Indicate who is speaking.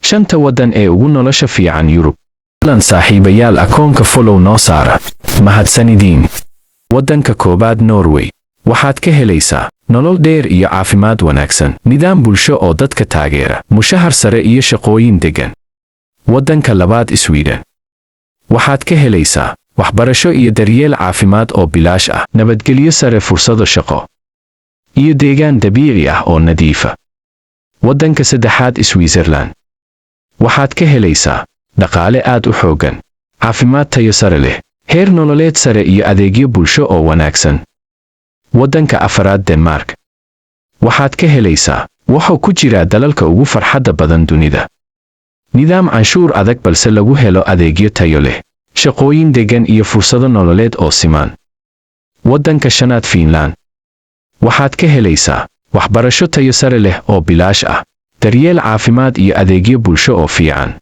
Speaker 1: Shanta waddan ee ugu nolosha fiican Yurub. Lan saaxiibayaal, akoonka follow noo saara. Mahadsanidiin. Waddanka koowaad, Norway. Waxaad ka helaysaa nolol dheer iyo caafimaad wanaagsan, nidaam bulsho oo dadka taageera, mushahar sare iyo shaqooyin deggan. Waddanka labaad, Sweden. Waxaad ka helaysaa waxbarasho iyo daryeel caafimaad oo bilaash ah, nabadgelyo sare, fursado shaqo iyo deegaan dabiici ah oo nadiifa. Waddanka saddexaad, Switzerland. Waxaad ka helaysaa dhaqaale aad u xooggan, caafimaad tayo sare leh, heer nololeed sare iyo adeegyo bulsho oo wanaagsan. Waddanka afaraad, Denmark. Waxaad ka helaysaa wuxuu ku jiraa dalalka ugu farxadda badan dunida. Nidaam canshuur adag balse lagu helo adeegyo tayo leh, shaqooyin deggan iyo fursado nololeed oo siman. Waddanka shanaad, Fiinland. Waxaad ka helaysaa waxbarasho tayo sare leh oo bilaash ah, daryeel caafimaad iyo adeegyo bulsho oo fiican.